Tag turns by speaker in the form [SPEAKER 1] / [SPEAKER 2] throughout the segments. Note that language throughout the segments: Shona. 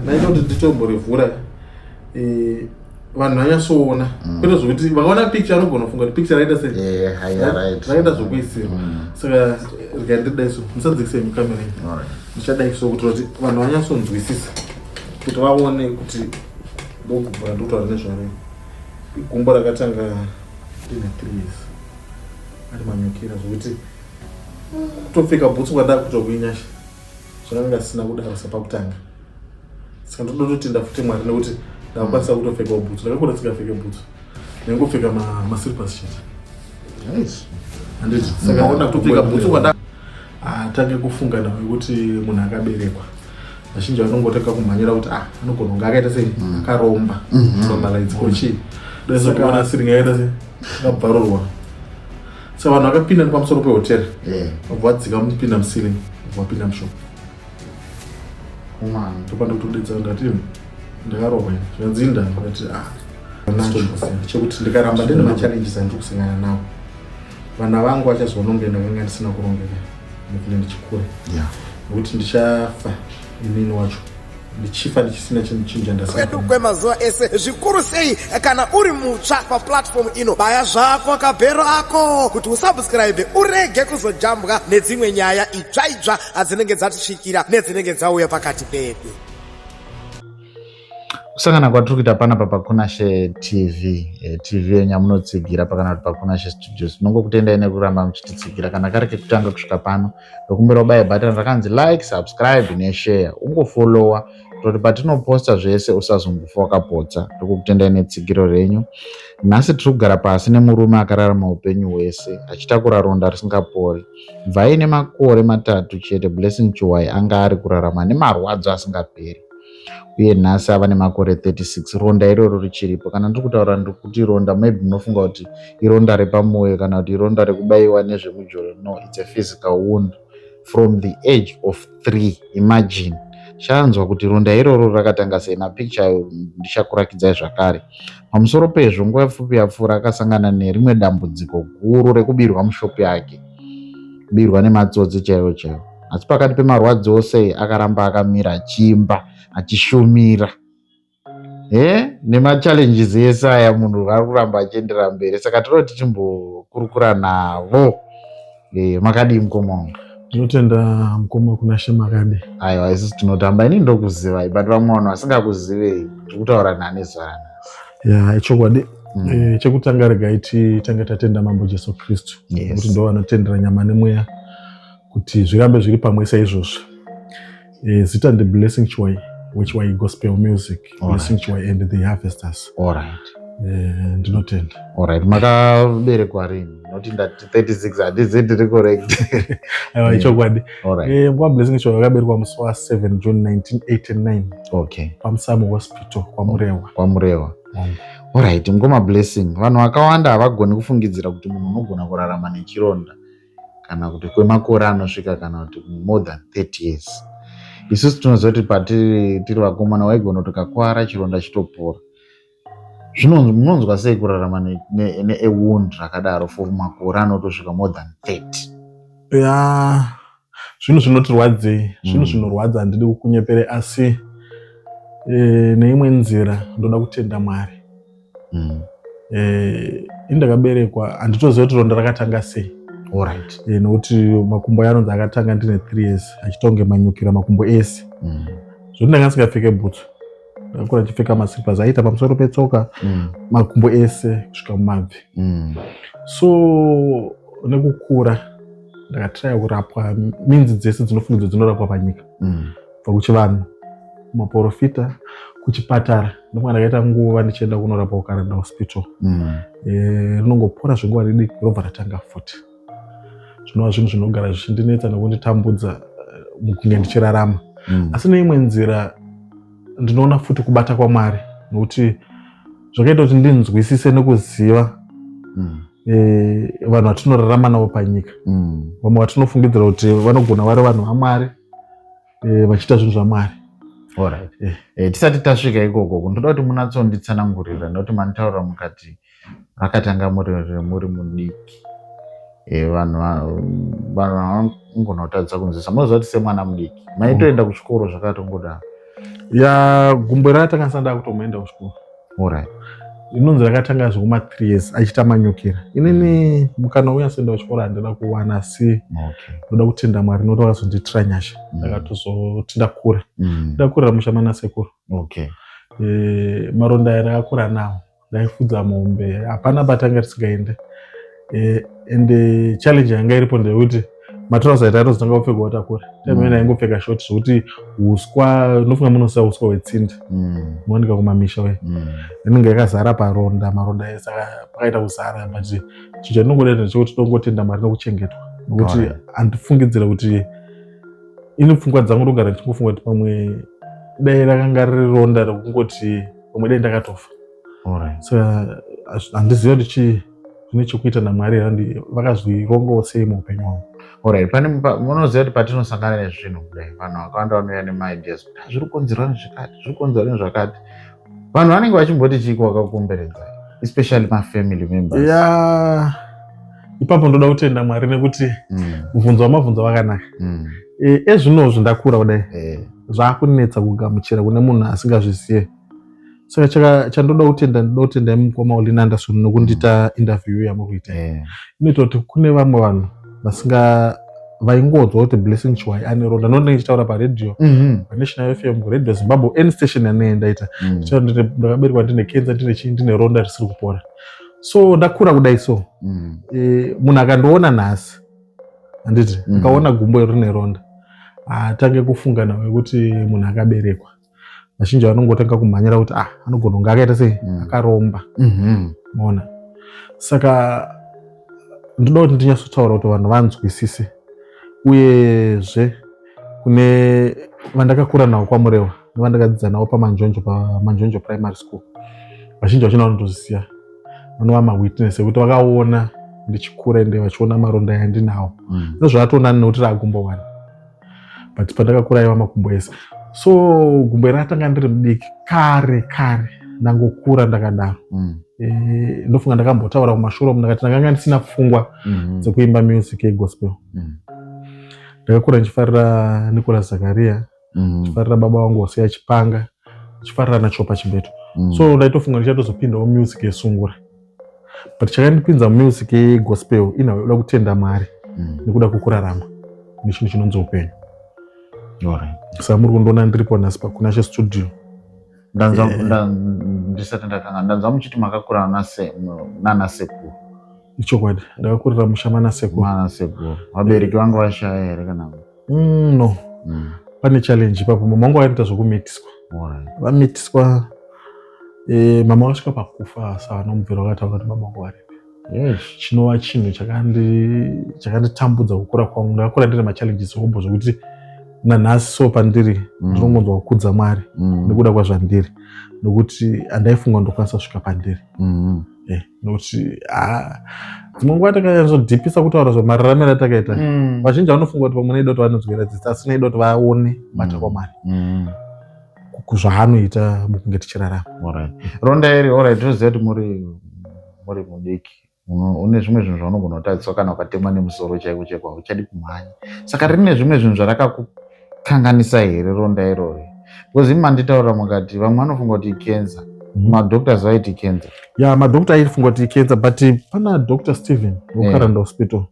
[SPEAKER 1] Ndaita kuti nditomborivhura eh, vanhu vanyatsoona mm. kwete zvekuti vakaona picture anogona kufunga kuti picture raita sei raita zvokuisirwa mm. saka rega ndidai so musadzikise mukamera ndichadai so kuitira kuti vanhu vanyatsonzwisisa kuti vaone kuti ndokubvura ndokutaura nezvaro gumbo rakatanga ndine 3 years ari manyukira zvekuti kutopfeka bhutsu kwandava kuita kuinyasha zvakanga zvisina kudaro sepakutanga saka ndoda kutotenda futi mwari nekuti ndakakwanisa kutopfekawo bhutsu ndakakura ndisingapfeke bhutsu ndaingopfeka maslippers chete handiti saka ona kutopfeka bhutsu kwanda atange kufunga nawo yekuti munhu akaberekwa vazhinji vanongotanga kumhanyira kuti ah anogona kunge akaita sei mm. akaromba mm-hmm. normalize ko chii ndozokuona siringi akaita sei akabvarurwa Saka vanhu vakapinda nepamusoro pehotera vabva vadzika mupinda muceiling vabva vapinda mushop. Ndopanda kutodedza ndati ndakarohwa ini zvikanzi inda ndikati ah chekuti ndikaramba ndine machallenges andiri kusangana nawo vana vangu vachazoona kunge ndakanga ndisina kurongeka nekuti ndichikura nekuti ndichafa inini wacho ndichifa ndichisina chinhu chinhu chandasina
[SPEAKER 2] kwedu kwemazuva ese zvikuru sei kana uri mutsva paplatform ino baya zvako kabhero ako kuti usubscribe urege kuzojambwa nedzimwe nyaya itsva itsva dzinenge dzatisvikira nedzinenge dzauya pakati pedu
[SPEAKER 3] kusangana kwatiri kuita panapa pakunashe tv eh, tv yenyu yamunotsigira pakana kuti pakunashe studios tinongokutendai nekuramba muchititsigira kana kari kekutanga kusvika pano ndokumbira ubaye button rakanzi like subscribe neshare ungofollowa kutoti patinoposta zvese usazombofa wakapotsa ndokukutendai netsigiro renyu nhasi tiri kugara pasi nemurume akararama upenyu hwese achitakura ronda risingapori bva aine makore matatu chete blessing chiwai anga ari kurarama nemarwadzo asingaperi uye nhasi ava nemakore 36 ronda iroro richiripo kana ndiri kutaura ndiri kuti ronda maybe munofunga kuti ironda repamoyo kana kuti ironda rekubaiwa nezvemujolo no it's a physical wound from the age of 3 imagine chanzwa kuti ronda iroro rakatanga sei mapicture ndichakurakidzai zvakare pamusoro pezvo nguva pfupi yapfuura akasangana nerimwe dambudziko guru rekubirwa mushopu yake kubirwa nematsotsi chaiwo chaiwo asi pakati pemarwadzo ose akaramba akamira achiimba achishumira he nemachallenges ese aya munhu ari kuramba achienderera mberi saka toda kuti timbokurukura navo e, makadii mukoma wangu
[SPEAKER 1] ndinotenda mukoma kunashe makadi
[SPEAKER 3] aiwa isusu tinotamba ini ndokuzivai but vamwe vanhu vasingakuzivei tiri kutaura nani zuva ranhasi
[SPEAKER 1] ya ichokwadi mm. E, chekutanga regai titange tatenda mambo jesu kristu nekuti yes. ndo vanotendera nyama nemweya kuti zvirambe zviri pamwe saizvozvo e, zita ndi blessing chiwai wechiwai gospel music All blessing right. chiwai and the harvesters
[SPEAKER 3] All right.
[SPEAKER 1] E, ndinotenda
[SPEAKER 3] Alright. makaberekwa rini noti ndati 36 handizi ndiri correct
[SPEAKER 1] aiwa ichokwadi e, nguva blessing chiwai vakaberekwa musi wa 7 june 1989
[SPEAKER 3] okay.
[SPEAKER 1] pamusamo hospital kwamurewa
[SPEAKER 3] kwamurewa Alright, mukoma blessing vanhu vakawanda havagoni kufungidzira kuti munhu unogona kurarama nechironda kana kuti kwemakore anosvika kana kuti more than 30 years isusu tinoziva kuti patiri tiri vakomana waigona kuti ukakwara chironda chitopora zvino munonzwa sei kurarama newound rakadaro for makore anotosvika more than 30
[SPEAKER 1] ya zvinhu zvinotirwadzei zvinhu mm. zvinorwadza handidi kukunyepere asi e, neimwe nzira ndoda kutenda mwari mm. e, indakaberekwa handitoziva kuti ronda rakatanga sei
[SPEAKER 3] Alright.
[SPEAKER 1] E, nokuti makumbo ayo anonzi akatanga ndine 3 years achitonge manyukira makumbo ese mm. zvoti ndanga ndisingapfeke bhutsu ndakakura ndichipfeka maslippers aiita pamusoro petsoka mm. makumbo ese kusvika mumabvi mm. so nekukura ndakatraya kurapwa minzi dzese dzinofungidzwa dzinorapwa panyika mm. kubva kuchivanhu kumaporofita kuchipatara ndofunga ndakaita nguva ndichienda kunorapwa kukaranda hospital mm. e, rinongopora zvenguva diki robva ratanga futi zvinova zvinhu zvinogara zvichindinetsa nekunditambudza eh, mukunge ndichirarama mm. asi neimwe nzira ndinoona futi kubata kwamwari nokuti zvakaita kuti ndinzwisise nekuziva mm. e, vanhu vatinorarama navo panyika mm. vamwe vatinofungidzira kuti vanogona vari vanhu vamwari e, vachiita zvinhu zvamwari
[SPEAKER 3] Alright. Eh. Eh, tisati tasvika ikoko ndoda kuti munatsonditsanangurira nekuti manditaurira mukati rakatanga muri muri mudiki eh, vanhu vanhu vanogona kutadza kunzwisa munoziva kuti semwana mudiki maitoenda kuchikoro zvakatongodaro
[SPEAKER 1] Ya, gumbo rakatanga ndisati ndakutomuenda kuchikoro.
[SPEAKER 3] Alright.
[SPEAKER 1] Inonzi rakatanga zvekuma 3 years achiita manyukira. Inini mukana uya senda kuchikoro handina kuwana, asi ndoda kutenda Mwari nokuti vakazondiitira nyasha. Ndakatozoti ndakura, ndakurira musha mana sekuru. Maronda aya ndakakura nawo, ndaifudza mombe, hapana patanga tisingaende. Ende challenge yanga iripo ndeyekuti matrousers aita atozotanga kupfekwa takura. Time ndaingopfeka short, zvokuti uswa, ndofunga munoziva uswa hwetsindi, munowanika kumamisha we, inenge yakazara paronda, maronda ese pakaita kuzara. But chinhu chandinongoda ndechekuti tongotenda Mwari nokuchengetwa, nokuti handifungidzira kuti ini pfungwa dzangu ndogara ndichingofunga kuti pamwe dai rakanga riri ronda rekungoti pamwe dai ndakatofa. Saka handiziva kuti chii zvine chekuita naMwari here, vakazvirongawo sei muupenyu hwangu.
[SPEAKER 3] Alright, pane munoziva kuti patinosangana nezvinhu kudai, vanhu vakawanda vanouya nemaideas kuti, "Ah, zviri kukonzerwa nezvakati, zviri kukonzerwa nezvakati." Vanhu vanenge vachimboti chii wakakomberedza, especially mafamily members?
[SPEAKER 1] Ya, ipapo ndoda kutenda Mwari nekuti mubvunzo wamabvunzo wakanaka. Ezvinozvi ndakura kudai, zvaakunetsa kugamuchira kune munhu asingazvizive. Saka chandoda kutenda, ndoda kutenda mukoma Olin Anderson nokundiita interview yamuri kuita. Inoita kuti kune vamwe vanhu vasinga vaingodzwa kuti Blessing Chiwai ane ronda, nokuti ndichitaura paredhiyo, paNational FM, Radio Zimbabwe, any station yanee ndaita, ndakaberekwa ndine kenza, ndine chii, ndine ronda risiri kupora. So ndakura kudai, so munhu akandiona nhasi, handiti, akaona gumbo rine ronda, atange kufunga nawo kuti munhu akaberekwa. Vazhinji vanongotanga kumhanyira kuti, ah, anogona kunge akaita sei, akaromba. Maona? Saka ndoda kuti ndinyatsotaura kuti vanhu vanzwisise. Uyezve kune vandakakura navo kwaMurewa nevandakadzidza navo paManjonjo, paManjonjo Primary School, vazhinji vachona vanotoziva, vanova mawitness ekuti vakaona ndichikura, ende vachiona maronda yandinawo. Nozvatoonani nekuti raagumbo wani, but pandakakura aiva makumbo ese. So gumbo iri ratanga ndiri mudiki kare kare, ndangokura ndakadaro. Ndofunga ndakambotaura kumashure umu, ndakati ndakanga ndisina pfungwa dzekuimba music yegospel. Ndakakura ndichifarira Nicolas Zakaria, ndichifarira baba vangu Hosea Chipanga, ndichifarira naChopa Chimbeto. So ndaitofunga ndichatozopindawo music yesungura, but chakandipinza music yegospel inhau yoda kutenda Mwari nekuda kwekurarama nechinhu chinonzi upenyu. Saka muri kundiona ndiripo nhasi paKunashe Studio.
[SPEAKER 3] Ndanzwa, ndisati ndakanga ndanzwa muchiti makakura nana sekuru.
[SPEAKER 1] Ichokwadi, ndakakurira musha mana sekuru.
[SPEAKER 3] Mana sekuru. Vabereki vangu vashaya here kana?
[SPEAKER 1] No. Pane challenge ipapo. Mama vangu vainoita zvokumitiswa. Vamitiswa, mama vakasvika pakufa, savanomubvira vakataura kuti baba vangu varipi. Chinova chinhu chakanditambudza kukura kwangu. Ndakakura ndine machallenges hombo, zvokuti nanhasi so pandiri, ndinongonzwa kukudza Mwari nekuda kwazvandiri, nokuti handaifunga ndokwanisa kusvika pandiri. Nokuti dzimwe nguva takanyatsodhipisa kutaura zvamararamiro atakaita. Vazhinji vanofunga kuti pamwe neida kuti vanonzwira tsitsi, asi neida kuti vaone kubata kwaMwari, zvaanoita mukunge tichirarama.
[SPEAKER 3] Alright. Ronda iri, alright, toziva kuti muri mudiki, une zvimwe zvinhu zvaunogona kutadziswa, kana ukatemwa nemusoro chaiko chaiko hauchadi kumhanya. Saka rine zvimwe zvinhu zvarakakukanganisa here ronda irori? Because imi manditaurira mukati vamwe vanofunga kuti ikenza. Madoctors vaiti kenza.
[SPEAKER 1] Ya, madoctor aifunga kuti ikenza, but pana Dr Stephen weKaranda Hospital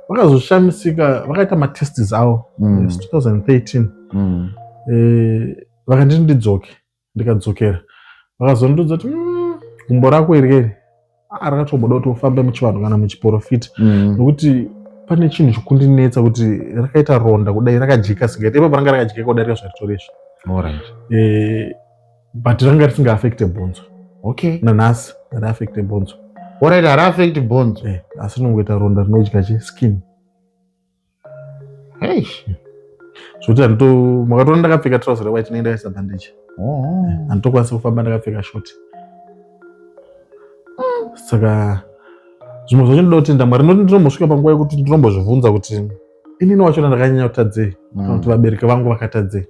[SPEAKER 1] vakazoshamisika, vakaita matests avo. Yes, 2013. Vakanditi ndidzoke, ndikadzokera, vakazondiudza kuti, gumbo rako iri iri, ah, rakatomboda kuti ufambe muchivanhu kana muchiprofita, nokuti pane chinhu chikundinetsa kuti rakaita ronda kudai, rakajika singaiti." Ipapo ranga rakajika kudarika zvaritori izvo. But ranga risingaafekte bhonzo. Nanhasi hariafekte bhonzo.
[SPEAKER 3] Alright, hariafekti bhonzo.
[SPEAKER 1] Asi rinongoita ronda rinodya chi skin.
[SPEAKER 3] Hey.
[SPEAKER 1] Zvokuti handito, makatoona ndakapfeka trouser rewhite, inenge ndakaisa bandage. Handitokwanisa kufamba ndakapfeka short. Saka zvimwe zvacho ndoda kutenda Mwari, noti ndinombosvika panguva yekuti ndinombozvibvunza kuti inini wachona ndakanyanya kutadzei, kana kuti vabereki vangu vakatadzei.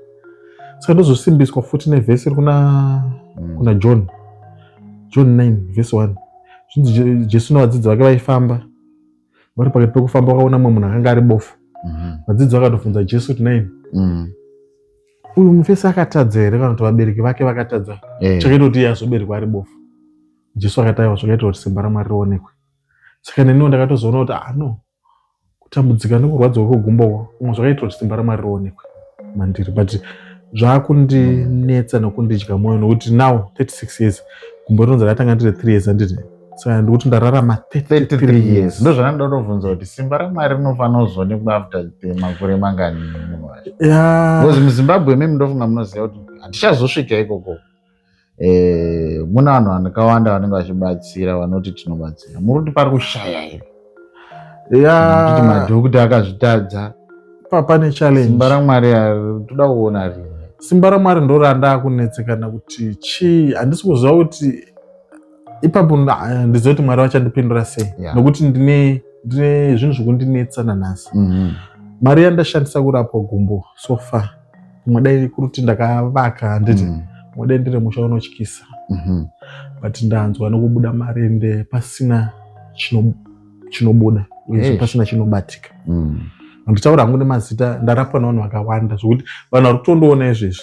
[SPEAKER 1] Saka ndozosimbiswa futi nevhesi iri kuna kuna John, John 9 vhesi 1. Zvinzi Jesu nevadzidzi vake vaifamba, vari pakati pekufamba vakaona mumwe munhu akanga ari bofu. Vadzidzi vakatobvunza Jesu kuti, "Naini, Uyu mufesi akatadza here kana kuti vabereki vake vakatadza chakaita kuti iye azoberekwa ari bofu? Jesu akati aiwa, zvakaita kuti simba raMwari rionekwe. Saka neniwo ndakatozoona kuti ah no, kutambudzika nekurwadziwa kwegumbo kumwe zvakaita kuti simba raMwari rionekwe mandiri. But zvakundinetsa nekundidya mwoyo, nokuti now 36 years, gumbo rinonzi ratanga ndiri 3 years, handiti? Saka ndikuti ndararama 33 years.
[SPEAKER 3] Ndo zvandinoda kutobvunza kuti simba raMwari rinofanira kuzoonekwa after makore mangani munhu wacho? Because muZimbabwe imimi ndofunga munoziva kuti hatichazosvika ikoko. Muna vanhu vakawanda vanenge vachibatsira, vanoti tinobatsira, muri kuti pari kushaya here? Kuti madhokuta akazvitadza.
[SPEAKER 1] Pane challenge.
[SPEAKER 3] Simba raMwari toda kuona rini?
[SPEAKER 1] Simba raMwari ndo randakunetsekana kuti chii. Handisi kuziva kuti ipapo ndiziva kuti Mwari vachandipindura sei, nokuti ndine zvinhu zvekundinetsa nanhasi. Mari yandashandisa kurapwa gumbo so far, kumwe dai kuri kuti ndakavaka, handiti? Kumwe dai ndiri musha unotyisa. But ndanzwa nokubuda mari ende pasina chinobuda, uyezve pasina chinobatika. Handitaura hangu nemazita, ndarapwa nevanhu vakawanda zvokuti vanhu vari kutondoona izvezvi.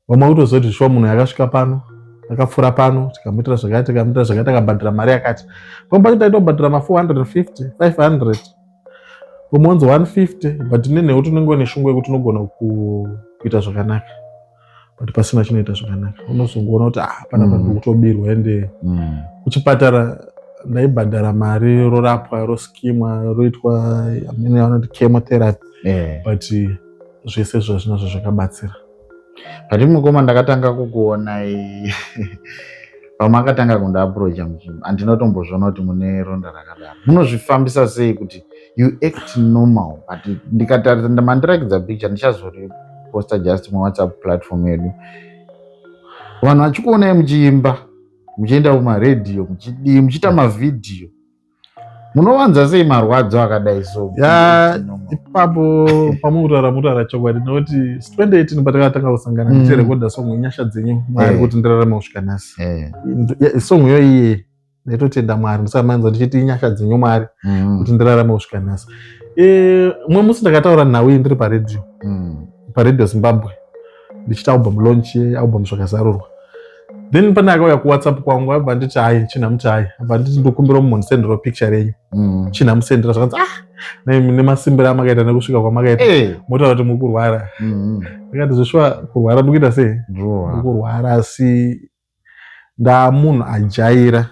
[SPEAKER 1] Vamwe vakutoziva kuti shuwa munhu yakasvika pano, akapfuura pano, tikamuitira zvakati, tikamuitira zvakati, akabhadhara mari yakati. Pamwe pacho taitobhadhara ma450, 500, pamwe wanzi 150, but nenhekuti unenge une shungu yekuti unogona kuita zvakanaka, but pasina chinoita zvakanaka. Unozongoona kuti ah, panapa ndikutobirwa. Ende kuchipatara ndaibhadhara mari, rorapwa, roskimwa, roitwa amene vanoti chemotherapy, but zvese zvazvinazvo zvakabatsira.
[SPEAKER 3] But mukoma, ndakatanga kukuonai pamakatanga kundiapproacha, handinotombozviona kuti mune ronda rakadaro. Munozvifambisa sei kuti you act normal? But ndikatarisa, mandirakidza picture, ndichazoriposta just muWhatsApp platform yedu, vanhu vachikuonai muchiimba, muchienda kumaredhiyo, muchidii, muchiita mavhidhiyo, munovanza sei marwadzo akadai so?
[SPEAKER 1] Ya, ipapo pamukutaura, mutaura chokwadi, nokuti 2018 patakatanga kusangana, ndichirekodha song "Inyasha Dzenyu Mwari kuti ndirarame kusvika nhasi", song iyo iye ndaitotenda Mwari, ndisamanza ndichiti inyasha dzenyu Mwari kuti ndirarame kusvika nhasi. Mumwe musi ndakataura nhau iyi ndiri paredhiyo, paRadio Zimbabwe, ndichiita album launch yealbum "Zvakazarurwa". Then pane akauya kuWhatsApp kwangu, abva nditi, "Hai, chinhamuti hai." Abva nditi, "Ndokumbira munhu sendero picture renyu." Chinhamusendera, zvakanzi, "Ah, nemasimbiro amakaita nekusvika kwamakaita, motaura kuti mukurwara." Ndikati, "Zveshuwa kurwara ndikuita sei?" Ndikurwara, asi ndamunhu ajaira.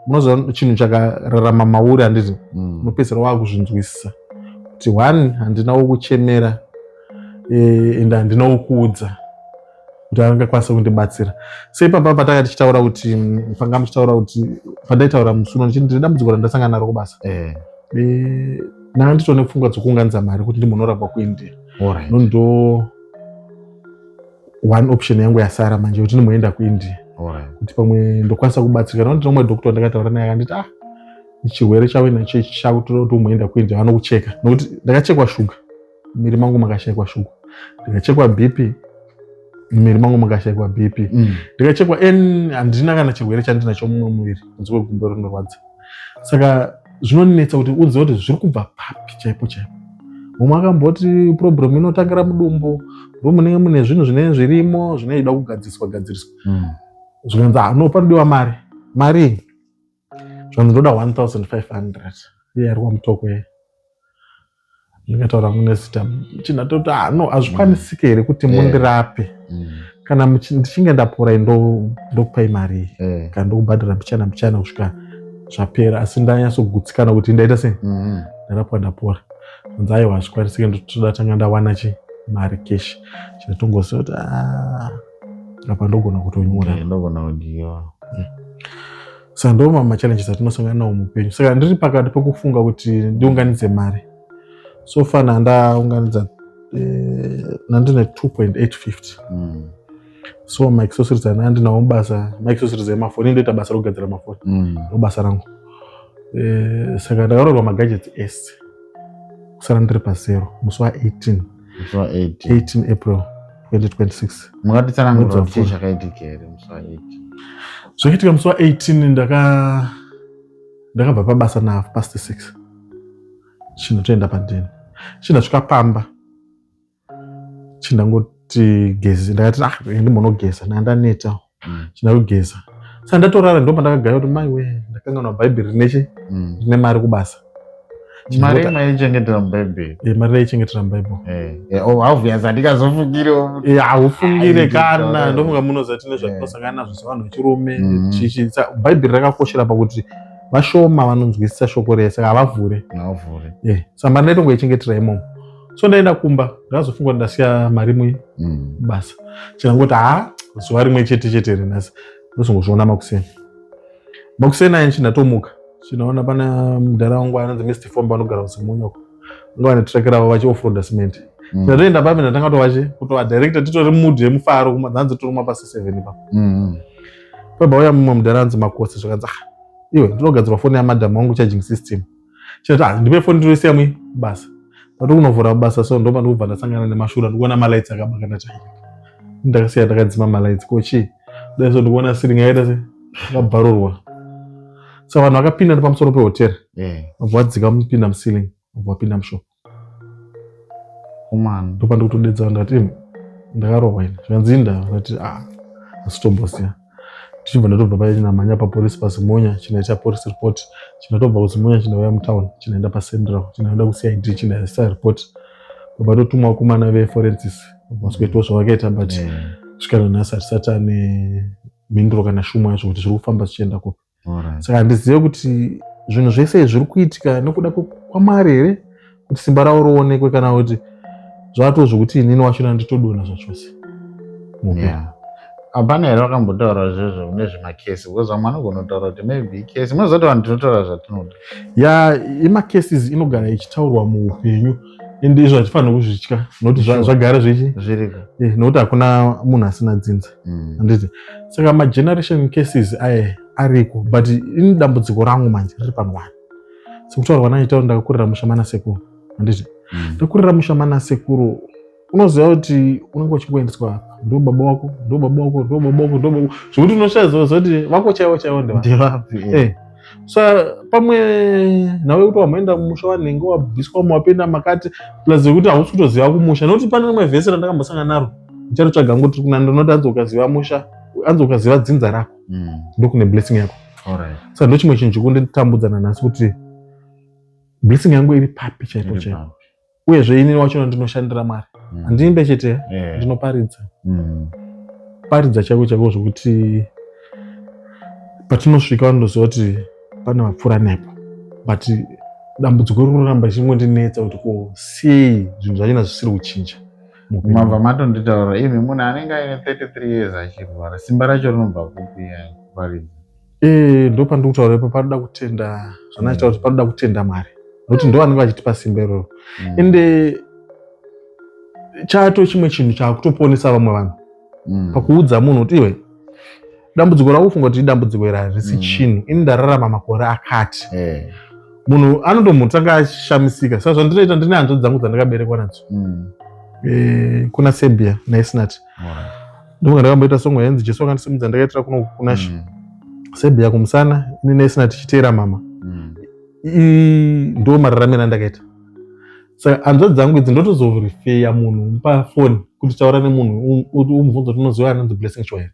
[SPEAKER 1] Munoziva chinhu chakararama mauri, handiti? Unopedzisira wakuzvinzwisisa kuti one, handina wokuchemera, ende handina wokuudza kuti angakwanisa kundibatsira. So ipapa patanga tichitaura kuti panga muchitaura kuti pandaitaura musi uno ndichiti ndine dambudziko randasangana naro kubasa, ndanga nditone pfungwa dzokuunganidza mari kuti ndimbonorapwa kuIndia. Ndo one option yangu yasara manje, kuti ndimboenda kuIndia, kuti pamwe ndokwanisa kubatsirika, nokuti nomwe doctor ndakataura naye akanditi, "Ah, chirwere chave nacho ichi chakutoda kuti umboenda kuIndia, vanokucheka." Nokuti ndakachekwa shuga, muviri mangu makashayikwa shuga, ndikachekwa BP, muviri mangu makashayikwa BP, ndikachekwa n handina kana chirwere chandinacho mumwe muviri kunze kwegumbo rinorwadza. Saka zvinonetsa kuti uzive kuti zviri kubva papi chaipo chaipo. Mumwe akamboti problem inotangira mudumbu, ndo munenge mune zvinhu zvinenge zvirimo zvinoida kugadziriswa gadziriswa. Zvikanzi, "Ah, no, panodiwa mari." Mari, zvikanzi ndoda 1500. Iye ari kwaMutoko ye, ndingataura mune zita chinatoti, "Ah, no, hazvikwanisike here kuti mundirape? Kana ndichinge ndapora, ndokupai mari iyi, kana ndokubhadhara mbichana mbichana kusvika zvapera, asi ndanyatsogutsikana kuti ndaita sei, ndarapwa, ndapora." Anzi, "Aiwa, hazvikwanisike, ndotoda tanga ndawana chi mari cash." Chinotongoziva kuti, "Ah, apa ndogona kutonyura."
[SPEAKER 3] Ndogona kudyiwa.
[SPEAKER 1] Saka ndo mamwe machallenges atinosangana nawo muupenyu. Saka ndiri pakati pekufunga kuti ndiunganidze mari. So far nandaunganidza, nandine 2.850. So maaccessories ana andinawo mubasa, maaccessories emafoni, ndoita basa rekugadzira mafoni, ndo basa rangu. Saka ndakarorwa magadgets ese, kusara ndiri pazero musi wa18.
[SPEAKER 3] Musi wa18?
[SPEAKER 1] 18 April 2026.
[SPEAKER 3] Mungatitsanangurira
[SPEAKER 1] Mwedzi
[SPEAKER 3] kuti chii
[SPEAKER 1] wapfuura.
[SPEAKER 3] chakaitika here musi wa18?
[SPEAKER 1] Zvakaitika musi wa18, ndakabva pabasa na 6:30, chinotoenda padheni, chindasvika pamba. Ndakati ndakati, ah, ndimbonogeza, ndanga ndaneta. Chida kugeza, saka ndatorara. Ndo pandakagaya kuti, maiwe, ndakanganwa bhaibheri rinechi rine mari kubasa.
[SPEAKER 3] Mari maichengetera mubhaibheri?
[SPEAKER 1] Mari ndaichengetera mubhaibheri.
[SPEAKER 3] Obvious, handikazofungirewo.
[SPEAKER 1] Haufungire. Kana ndofunga munoziva tine zvatinosangana nazvo sevanhu vechirume. Chichi bhaibheri rakakoshera pakuti vashoma vanonzwisisa shoko rese, saka havavhure.
[SPEAKER 3] Havavhure.
[SPEAKER 1] Saka mari ndaitongoichengetera imomo. So ndaenda kumba, ndakazofunga kuti ndasiya mari mui basa. Chikangoti, ha, zuva rimwe chete chete renhasi, ndozongozviona makuseni. Makuseni aya ndatomuka, chinaona pana mudhara wangu anonzi Mr Fomba, anogara kuZimunyoko, vanga vane truck ravo vachioffroada cement. Ndatoenda papi, ndatanga kutovachi kutovadirecta, titori mood yemufaro, dzanzi torumwa pasi 7 ipapo. Pabva uya mumwe mudhara anzi Makosi, zvakanzi, ah, iwe, ndinogadzirwa foni yamadhamu wangu, charging system. Chinati, ah, ndipe foni, ndinoisiya mui basa. Pati kunovhura basa, so ndopa ndikubva ndasangana nemashura. Ndikuona malights akabaka, ndati, ndakasiya ndakadzima malights, ko chii? Dai so ndikuona ceiling yakaita se yakabvarurwa. Saka vanhu vakapinda nepamusoro pehotera, vabva vadzika mupinda muceiling, vabva vapinda mushop. Ndopa ndikutodedza, ndati, imi, ndakarohwa ini. Zvikanzi, inda. Ndati, ah, asitomboziya. Tichibva ndatobva paya, chinamhanya papolisi paZimunya, chinoita police report. Chinatobva kuZimunya, chinauya mutown, chinoenda pacentral, chinoenda kuCID, chinoisa report. Baba totumwa vakomana veforensics, vasikuitawo zvavakaita, but kusvika nanhasi hatisati ane mhinduro kana shumo yazvo kuti zviri kufamba zvichienda kupi. Saka handizive kuti zvinhu zvese izvi zviri kuitika nekuda kwaMwari here, kuti simba ravo rionekwe, kana kuti zvato zvokuti inini wachona nditodonha zvachose.
[SPEAKER 3] Hapana here vakambotaura zvezvo nezvemacurses? Because vamwe vanogona kutaura kuti maybe icurse. Munoziva kuti vanhu tinotaura zvatinoda.
[SPEAKER 1] Ya, imacases inogara ichitaurwa muupenyu, ende izvo hatifaniri kuzvitya nokuti zvagara zvichi
[SPEAKER 3] zviriko.
[SPEAKER 1] Nokuti hakuna munhu asina dzinza. Handiti? Saka mageneration cases aya ariko, but ini dambudziko rangu manje riri panhu one. Sekutaurwa kwandaiita, ndakakurira musha mana sekuru, handiti? Ndakurira musha mana sekuru. Unoziva kuti unenge uchingoendeswa apa, ndo baba wako, ndo baba wako, ndo baba wako, ndo baba wako, zvekuti unoshaziva kuti vako chaivo chaivo ndeva
[SPEAKER 3] Ndevapi?
[SPEAKER 1] Sa pamwe nhau yekuti wamboenda mumusha wanenge wabviswa, wapinda makati, plus yekuti hausi kutoziva kumusha, nokuti pane rimwe vhesi randakambosangana naro, ndicharotsvaga ngo tiri kuna, ndinoti anzi ukaziva musha, anzi ukaziva dzinza rako, ndokune blessing yako. Saka ndo chimwe chinhu chikunditambudza nanhasi, kuti blessing yangu iri papi chaipo
[SPEAKER 3] Iri
[SPEAKER 1] chaipo?
[SPEAKER 3] papi.
[SPEAKER 1] Uyezve inini wachona ndinoshandira Mwari. Handiimbe chete, ndinoparidza. Paridza chaiko chaiko, zvokuti patinosvika vanotoziva kuti pane vapfuura nepo. But dambudziko riri kuramba richingondinetsa kuti ko sei zvinhu zvachona zvisiri kuchinja muupenyu?
[SPEAKER 3] Mabva matonditaura imi, munhu anenge aine 33 years achirwara, simba racho rinobva kupi kuparidza?
[SPEAKER 1] Ndo pandiri kutaura ipo, panoda kutenda zvanaita kuti panoda kutenda Mwari, nokuti ndo vanenge vachitipa simba iroro. Ende chato chimwe chinhu chaakutoponesa vamwe vanhu pakuudza munhu kuti, iwe, dambudziko rakufunga kuti idambudziko iri harisi chinhu, ini ndararama makore akati. Munhu anotomutanga achishamisika. Saka zvandinoita, ndine hanzvadzi dzangu dzandakaberekwa nadzo kuna Serbia naIsnat. Ndonga ndakamboita song yainzi "Jesu Akandisimudza", ndakaitira kuno kuna Serbia kumusana, ini naIsnat tichiteera mama. Ndo mararamiro andakaita. Saka hanzvadzi dzangu idzi, ndotozorifeya munhu pafoni kuti taura nemunhu, umubvunza kuti unoziva anonzi Blessing Chwaya.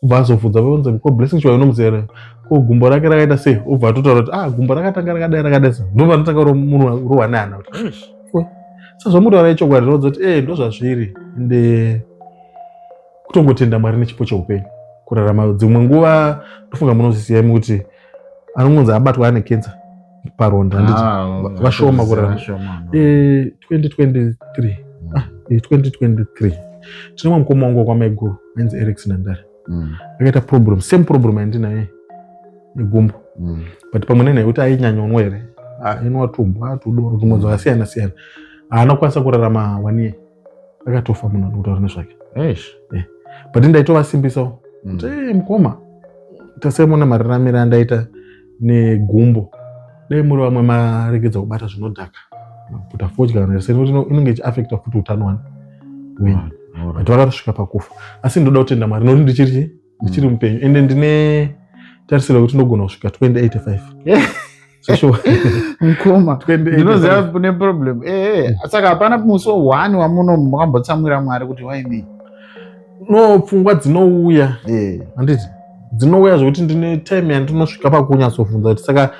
[SPEAKER 1] Ubva azobvunza, vonzi, ko Blessing Chwaya unomuziva here? Ko gumbo rake rakaita sei? Ubva atotaura kuti, ah, gumbo rakatanga rakadai rakadai. Sa ndobva ndotanga munhu rohwa nehana kuti, "Iwe, sa zvamutaura ichokwadi?" Roudza kuti, ndo zvazviri. Ende kutongotenda Mwari nechipo cheupenyu, kurarama. Dzimwe nguva ndofunga munozviziva imi kuti anongonzi abatwa ane kensa paronda, handiti?
[SPEAKER 3] Ah,
[SPEAKER 1] Vashoma kurarama.
[SPEAKER 3] Vashoma.
[SPEAKER 1] 2023, ah, 2023, tine mumwe mukoma wangu wakwamaiguru ainzi Eric Nandare. Akaita problem, same problem yandinayo yegumbo. But pamwe nenhaya yekuti ainyanyonwa here, ainwa tumbwa, tudoro, tumwe dzakasiyana siyana, haana kukwanisa kurarama one year, akatofa. Munhu andikutaura nezvake.
[SPEAKER 3] Eish.
[SPEAKER 1] But ndaitovasimbisa kuti, mukoma, tasai muona mararamiro andaita negumbo, dai muri vamwe maregedza kubata zvinodhaka, maputa fodya kana sei, nekuti inenge ichiafecta futi utano wani wenyu. But vakatosvika pakufa. Asi ndoda kutenda Mwari nokuti ndichiri mupenyu, ende ndine tarisiro yekuti ndogona kusvika 2085. Zveshuwa.
[SPEAKER 3] Mukoma,
[SPEAKER 1] 28.
[SPEAKER 3] ndinoziva kune problem. Saka hapana musi one wamuno makambotsamwira Mwari kuti why me?
[SPEAKER 1] No, pfungwa dzinouya, handiti? Dzinouya zvekuti ndine time yandinosvika pakunyatsobvunza kuti, saka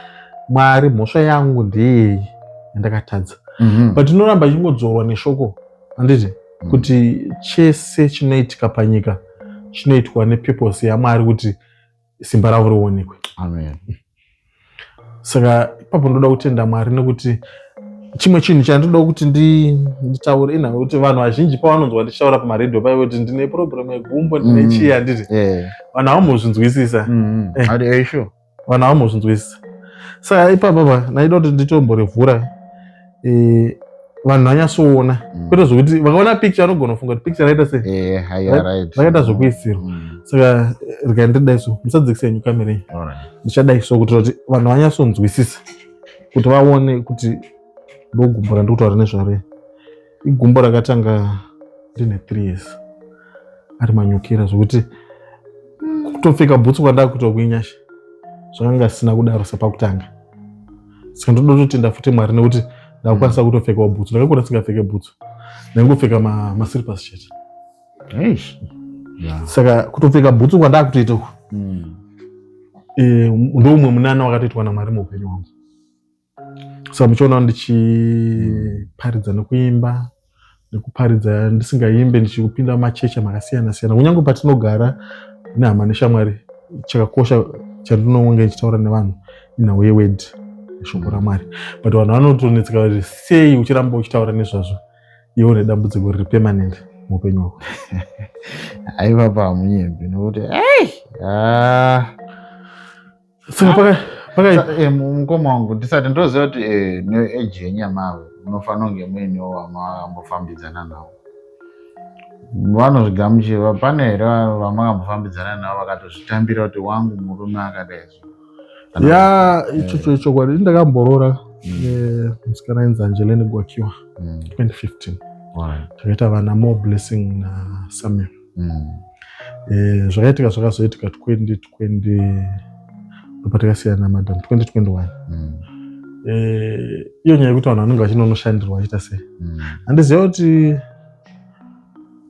[SPEAKER 1] Mwari, mhosva yangu ndeyei yandakatadza? But inoramba ichingodzorwa neshoko, handiti, kuti chese chinoitika panyika chinoitwa nepurpose yaMwari kuti simba ravo rionekwe.
[SPEAKER 3] Amen.
[SPEAKER 1] Saka ipapo ndoda kutenda Mwari, nekuti chimwe chinhu chandinoda kuti nditaure inhau yekuti vanhu vazhinji pavanonzwa ndichitaura pamaredhiyo paive kuti ndine problem yegumbo, ndine chii, handiti, vanhu havambozvinzwisisa.
[SPEAKER 3] Ari sure.
[SPEAKER 1] Vanhu havambozvinzwisisa. Saka ipapa pa ndaida kuti nditomborivhura, vanhu vanyatsoona, kwete zvokuti vakaona picture vanogona kufunga kuti picture raita sei,
[SPEAKER 3] Haya, right.
[SPEAKER 1] rakaita zvokuisirwa. Saka regai ndidai so, musadzikise henyu kamera iyi. Ndichadai so kuitira kuti vanhu vanyatsonzwisisa, kuti vaone kuti ndogumbo randiri kutaura nezvaro. Igumbo rakatanga ndine 3 years, ari manyukira zvokuti kutopfeka bhutsu kwandakuita kuinyasha zvakanga zvisina kudaro sepakutanga. Saka ndoda kutotenda futi Mwari nekuti ndakukwanisa kutopfekawo bhutsu. Ndakakura ndisingapfeke bhutsu, ndaingopfeka maslippers chete.
[SPEAKER 3] Eish.
[SPEAKER 1] Saka kutopfeka bhutsu kwandakutoita uku, ndoumwe munana wakatoitwa naMwari muupenyu hwangu. Saka muchiona ndichiparidza nekuimba, nekuparidza ndisingaimbe, ndichipinda mumachechi makasiyana siyana, kunyange patinogara nehama neshamwari, chakakosha chandinonge ndichitaura nevanhu inhau yeword, shoko raMwari. But vanhu vanotonetseka kuti sei uchiramba uchitaura nezvazvo iwe une dambudziko riri permanent muupenyu hwako.
[SPEAKER 3] Aiva pamunyembi nokuti ei, ah.
[SPEAKER 1] Saka paka
[SPEAKER 3] Mukoma wangu, ndisati ndoziva kuti neage yenyama munofanira kunge muinewo vamakambofambidzana navo vanozvigamuchira. Pane here vamakambofambidzana navo vakatozvitambira kuti wangu murume akadai so?
[SPEAKER 1] Ya, ichocho ichokwadi. Ndakamboroora musikana ainzi Angelene Gwakiwa 2015. Takaita vana, More Blessing naSamuel. Zvakaitika zvakazoitika 2020, ndopatakasiyana namadam 2021. Iyo nyaya yekuti vanhu vanenge vachinonoshandirwa vachiita sei, handiziva kuti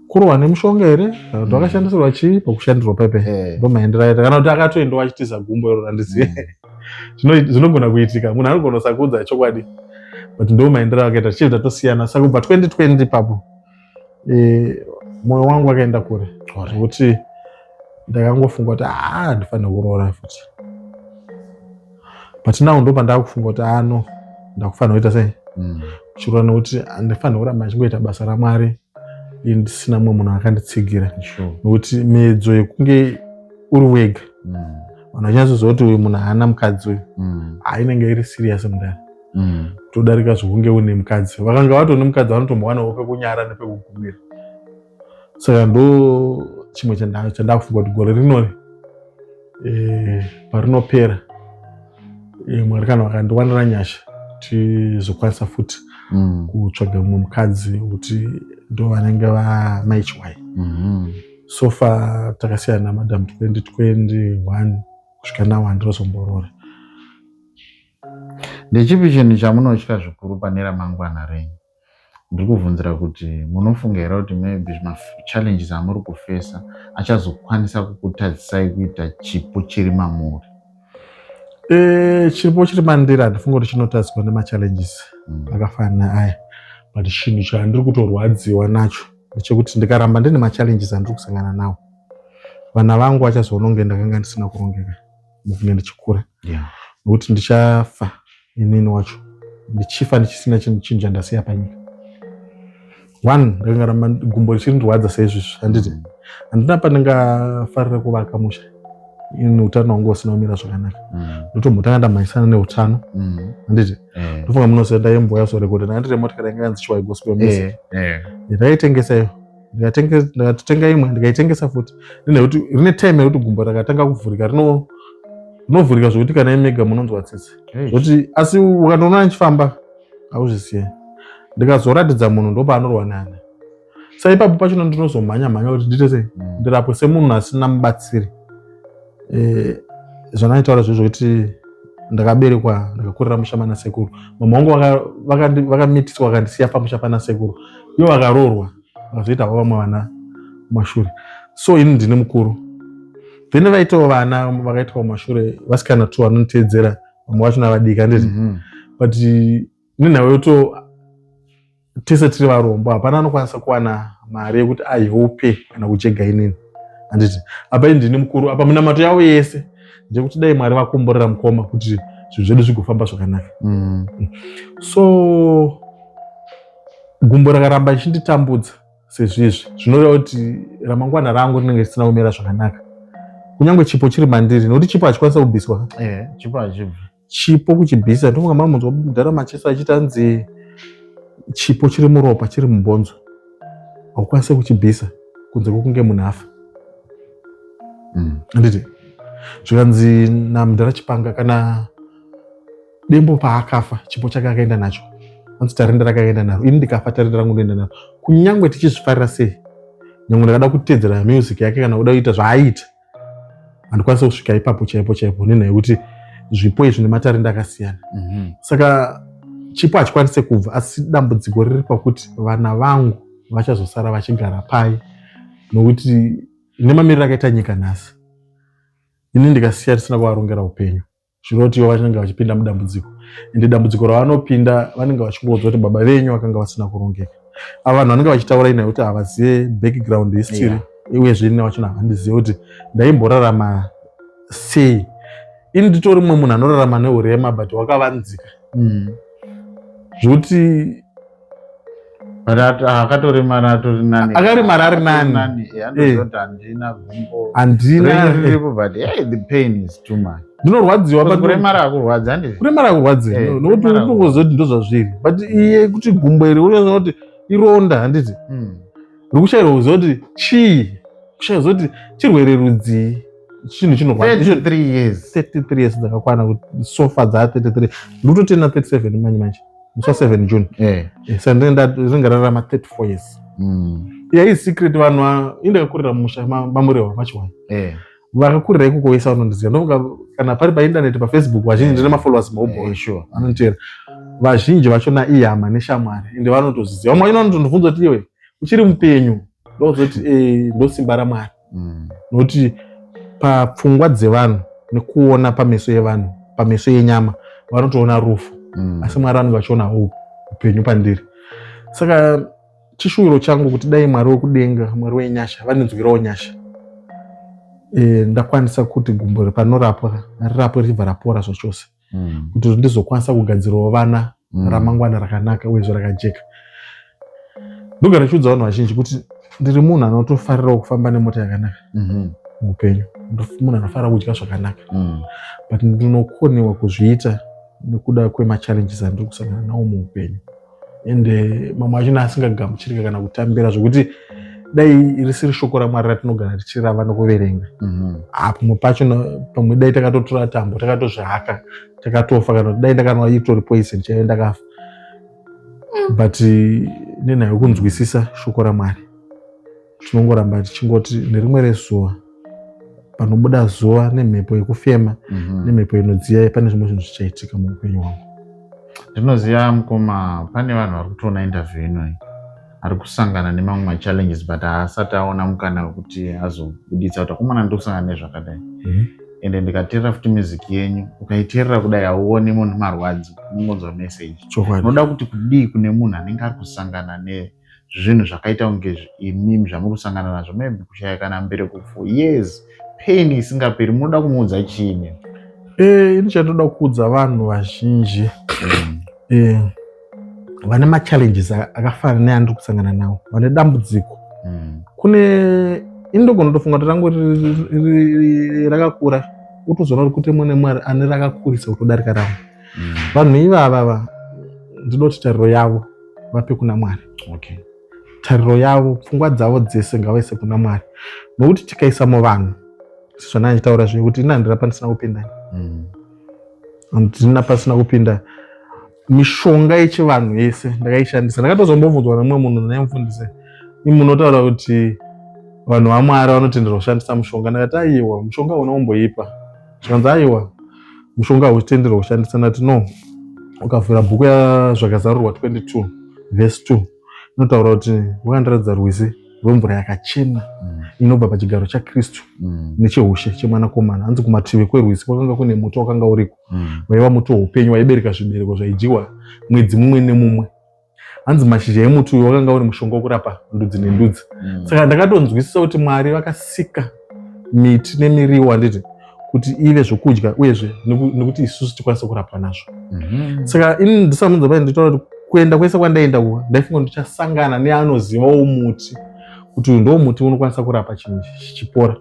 [SPEAKER 1] kurohwa nemushonga here kana kuti vakashandisirwa chii pakushandirwa paipe. Ndo maendero aita, kana kuti akatoendawo achitiza gumbo iro, handizive. Zvinogona kuitika, munhu anogona kusakuudza chokwadi, but ndo maendero akaita, tichibva tatosiyana. Saka kubva 2020 ipapo, mwoyo wangu wakaenda kure zvekuti ndakangofunga kuti aa, handifanira kuroora futi. But now ndo pandakufunga kuti ano ndakufanira kuita sei, kuchiroora, nekuti handifanira kuramba ndichingoita basa raMwari ini ndisina mumwe munhu akanditsigira, nekuti miedzo yekunge uri wega, vanhu vachinatsoziva kuti uyu munhu haana mukadzi uyu, hainenge iri serious mudare, todarika zvokunge une mukadzi. Vakanga vatone mukadzi vanotombowanawo pekunyara nepekugumira. Saka ndo chimwe chandakufunga kuti gore rinori, parinopera, Mwari kana vakandiwanira nyasha, tizokwanisa futi kutsvaga mumwe mukadzi kuti ndo vanenge vamaichiwai. So far takasiyana namadam 2021, kusvika now handinozomboroora.
[SPEAKER 3] Ndechipi chinhu chamunotya zvikuru pane ramangwana renyu? Ndiri kubvunzira kuti munofunga here kuti maybe machallenges amuri kufesa achazokwanisa kukutadzisai kuita chipo chiri mamuri?
[SPEAKER 1] Chipo chiri mandiri handifungi kuti chinotadziswa nemachallenges akafanana aya, but chinhu chandiri kutorwadziwa nacho ndechekuti ndikaramba ndine machallenges andiri kusangana nawo, vana vangu vachazoona kunge ndakanga ndisina kurongeka mukunge ndichikura, nokuti ndichafa inini wacho, ndichifa ndichisina chinhu chandasiya panyika. One, ndakangaramba gumbo richindirwadza seizvizvi, handiti, handina pandingafarira kuvaka musha ini utano hwangu husina kumira zvakanaka. Ndotombotanga ndamhanyisana neutano, handiti? Ndofunga munoziva ndaimbouya zorekodha, ndanga ndine motikari yanga yanzi Chiwai Gospel Music. Ndaitengesa iyo, ndikatotenga imwe, ndikaitengesa futi nekuti rine time yekuti gumbo rakatanga kuvhurika, rinovhurika zvokuti kana imega munonzwa tsitsi, zvokuti asi ukandoona ndichifamba hauzvisiye. Ndikazoratidza munhu ndopaanorwa nani. Sa ipapo pachona ndinozomhanya mhanya kuti ndiite sei, ndirapwe semunhu asina mubatsiri. Zvanaitaura zvo zvokuti Ndakaberekwa, ndakakurira musha mana sekuru. Mama vangu vakamitiswa, vakandisiya pamusha pana sekuru. Ivo vakaroorwa, vakazoita havo vamwe vana kumashure. So ini ndini mukuru. Then vaitawo vana vakaitwa kumashure, vasikana two vanonditeedzera, vamwe vachona vadiki, handiti? But nenhau yoto tese tiri varombo, hapana anokwanisa kuwana mari yekuti aihope kana kuchega inini, handiti? Apa ini ndini mukuru. Apa minamato yavo yese ndeyekuti dai Mwari vakomborera mukoma kuti zvinhu zvedu zvigofamba zvakanaka. So gumbo rakaramba ichinditambudza sezvizvi, zvinoreva kuti ramangwana rangu rinenge risina kumira zvakanaka, kunyange chipo chiri mandiri, nokuti chipo hachikwanisa kubviswa.
[SPEAKER 3] Chipo hachibvi.
[SPEAKER 1] Chipo kuchibvisa, ndofunga mamunzwa mudhara Macheso achiti anzi chipo chiri muropa, chiri mubhonzo, haukwanisi kuchibvisa kunze kwekunge munhu afa. Handiti? Zvikanzi namudhara Chipanga, kana Dembo paakafa, chipo chake akaenda nacho, anzi tarenda rake akaenda naro. Ini ndikafa, tarenda rangu ndoenda naro, kunyange tichizvifarira sei. Nyange ndakada kutedzera music yake kana kuda kuita zvaaita, handikwanisi kusvika ipapo chaipo chaipo, nenhaya yekuti zvipo izvi nematarenda akasiyana. Saka chipo hachikwanisi kubva, asi dambudziko riri pakuti vana vangu vachazosara vachigara pai? Nokuti nemamiriro akaita nyika nhasi, ini ndikasiya tisina kuvarongera upenyu, zvinoti ivo vachange vachipinda mudambudziko. Ende dambudziko ravanopinda, vanenge vachingoudza kuti baba venyu vakanga vasina kurongeka. Ava vanhu vanenge vachitaura inhaya yekuti havazive background history, uyezve ini vachona havandizive kuti ndaimborarama sei. Ini nditori mumwe munhu anorarama neurema, but wakavanzika, zvokuti
[SPEAKER 3] But akatoremara atori nani.
[SPEAKER 1] Akaremara ari nani.
[SPEAKER 3] Andozoti handina gumbo.
[SPEAKER 1] Handina.
[SPEAKER 3] Riripo, but hey, the pain is too much.
[SPEAKER 1] Ndinorwadziwa.
[SPEAKER 3] Because kuremara hakurwadzi, handiti?
[SPEAKER 1] Kuremara hakurwadzi.
[SPEAKER 3] Nokuti
[SPEAKER 1] nokuti
[SPEAKER 3] kuremara
[SPEAKER 1] unongozoti ndozvazviri, but iye kuti gumbo iri, unoona kuti ironda, handiti? Rikushayirwa kuziva kuti chii, kushayirwa kuziva kuti chirwere rudzii, chinhu chinorwadza.
[SPEAKER 3] 33 years.
[SPEAKER 1] 33 years dzakakwana kuti sofa dza 33, ndikutotena 37 manje manje, musi wa7 June. Saka ndinenge ndararama 34 years. Yeah, isecret, vanhu indakakurira mumusha maMurewa, machiwani. Vakakurira ikoko vese vanondiziva. Ndofunga kana pari paindaneti, paFacebook, vazhinji ndine mafollowers maubho anonditeera. Vazhinji vachona ihama neshamwari, ende vanotozviziva. Vamwe vachona vanotondibvunza kuti, "Iwe uchiri mupenyu?" Ndozoti, "Ndosimba raMwari." Nokuti papfungwa dzevanhu nekuona pameso evanhu, pameso enyama vanotoona rufu, asi Mwari vanenge vachiona upenyu pandiri. Saka chishuwiro changu kuti dai Mwari wekudenga, Mwari wenyasha, vandinzwirawo nyasha, ndakwanisa kuti gumbo panorapwa rirapwe, richibva rapora zvachose, kuti ndizokwanisa kugadzirawo vana ramangwana rakanaka uyezve rakajeka. Ndogara ndichiudza vanhu vazhinji kuti ndiri munhu anotofarirawo kufamba nemota yakanaka muupenyu, munhu anofarira kudya zvakanaka, but ndinokoniwa kuzviita nekuda kwemachallenges andiri kusangana nawo muupenyu, ende mamwe achona asingagamuchirika kana kutambira, zvokuti dai risiri shoko raMwari ratinogara tichirava nokuverenga, pamwe pacho pamwe dai takatotora tambo, takatozvihaka, takatofa, kana kuti dai ndakanwa itori poison chaiyo, ndakafa. But nenhau yekunzwisisa shoko raMwari, tinongoramba tichingoti nerimwe rezuva panobuda zuva nemhepo yekufema nemhepo inodziya, pane zvimwe zvinhu zvichaitika muupenyu hwangu.
[SPEAKER 3] Ndinoziva, mukoma, pane vanhu vari kutoona interview inoyi ari kusangana nemamwe machallenges, but haasati aona mukana wekuti azobuditsa kuti, "Akomana, ndiri kusangana nezvakadai." Ende ndikateerera futi music yenyu, ukaiteerera kudai hauoni munhu marwadzo, unongonzwa message. Unoda kuti kudii kune munhu anenge ari kusangana nezvinhu zvakaita kunge imimi zvamuri kusangana nazvo, maybe kushaya kana mbereko for years, pain isingaperi? Munoda kumuudza chii?
[SPEAKER 1] Ini chandoda kuudza vanhu vazhinji vane machallenges akafanana neandiri kusangana nawo, vane dambudziko, kune ini ndogona kutofunga kuti rangu rakakura, utozoona kuti kute mune Mwari ane rakakurisa kutodarika rangu. Vanhu ivava, ndinoti tariro yavo vape kuna Mwari. Tariro yavo, pfungwa dzavo dzese ngavaise kuna Mwari, nokuti tikaisa muvanhu, sezvandanga ndichitaura zve kuti ini handina pandisina kupinda, handina pasina kupinda. Mishonga yechivanhu yese ndakaishandisa. Ndakatozombobvunzwa nemumwe munhu, naimufundise, "Munotaura kuti vanhu vaMwari vanotenderwa kushandisa mushonga." Ndakati, "Aiwa, mushonga hauna kumboipa." Zvikanzi, "Aiwa." Mushonga hauchitenderwa kushandisa. Ndati no, ukavhura bhuku yaZvakazarurwa 22 vhesi 2, inotaura kuti wakandiratidza rwizi rwemvura yakachena inobva pachigaro chaKristu necheushe chemwanakomana. Hanzi kumativi kwerwizi kwakanga kune muti wakanga uriko, waiva muti weupenyu, waibereka zvibereko zvaidyiwa mwedzi mumwe nemumwe. Hanzi mashizha emuti uyu wakanga uri mushonga wekurapa ndudzi nendudzi. Saka ndakatonzwisisa kuti Mwari vakasika miti nemiriwo, handiti, kuti ive zvokudya, uyezve nekuti isusu tikwanise kurapwa nazvo. Saka ini ndisamunza pai nditaura kuti kuenda kwese kwandaenda kuva, ndaifunga kuti ndichasangana neanozivawo muti, kuti uyu ndo muti unokwanisa kurapa chinhu chichipora,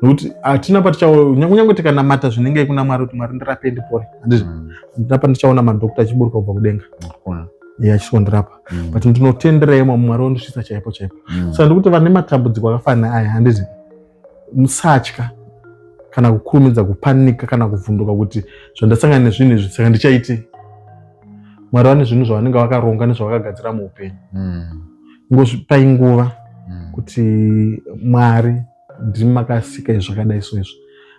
[SPEAKER 1] nekuti hatina patichaona, kunyange tikanamata zvinenge kuna Mwari kuti, "Mwari, ndirape ndipore," handiti? Ndapa ndichaona madhokta achiburuka kubva kudenga iye achisondirapa, but ndinotendera imo Mwari wondisvitsa chaipo chaipo. Saka ndikuti vane matambudziko akafanana aya, handiti, musatya kana kukurumidza kupanika kana kuvhunduka kuti zvandasangana nezvinhu izvi, saka ndichaitei? Mwari vane zvinhu zvavanenge vakaronga nezvavakagadzira muupenyu. Ngozvipai nguva kuti Mwari, ndimi makasika izvi zvakadai, so izvi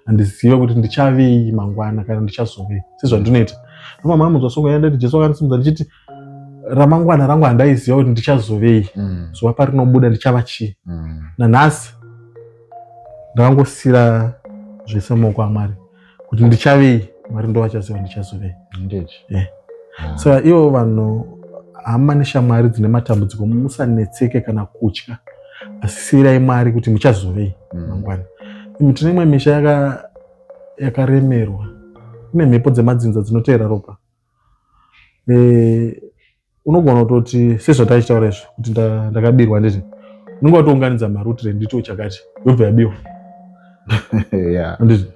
[SPEAKER 1] handizive kuti ndichavei mangwana kana ndichazovei sezvandinoita. Ndomama munzwa song yandati Jesu akandisimudza ndichiti ramangwana rangu handaiziva kuti ndichazovei, zuva parinobuda ndichava chii. Nanhasi ndakangosira zvese mumaoko aMwari kuti ndichavei, Mwari ndo vachaziva ndichazovei. Saka ivo vanhu, hama neshamwari dzine matambudziko, musanetseke kana kutya, asi siyirai Mwari kuti muchazovei mangwana. Imi tine imwe misha yakaremerwa, kune mhepo dzemadzinza dzinoteera ropa. Unogona kutoti sezvataichitaura izvo kuti ndakabirwa, nditi unenge watounganidza mari kuti renditiwo chakati, yobva yabiwa, handiti?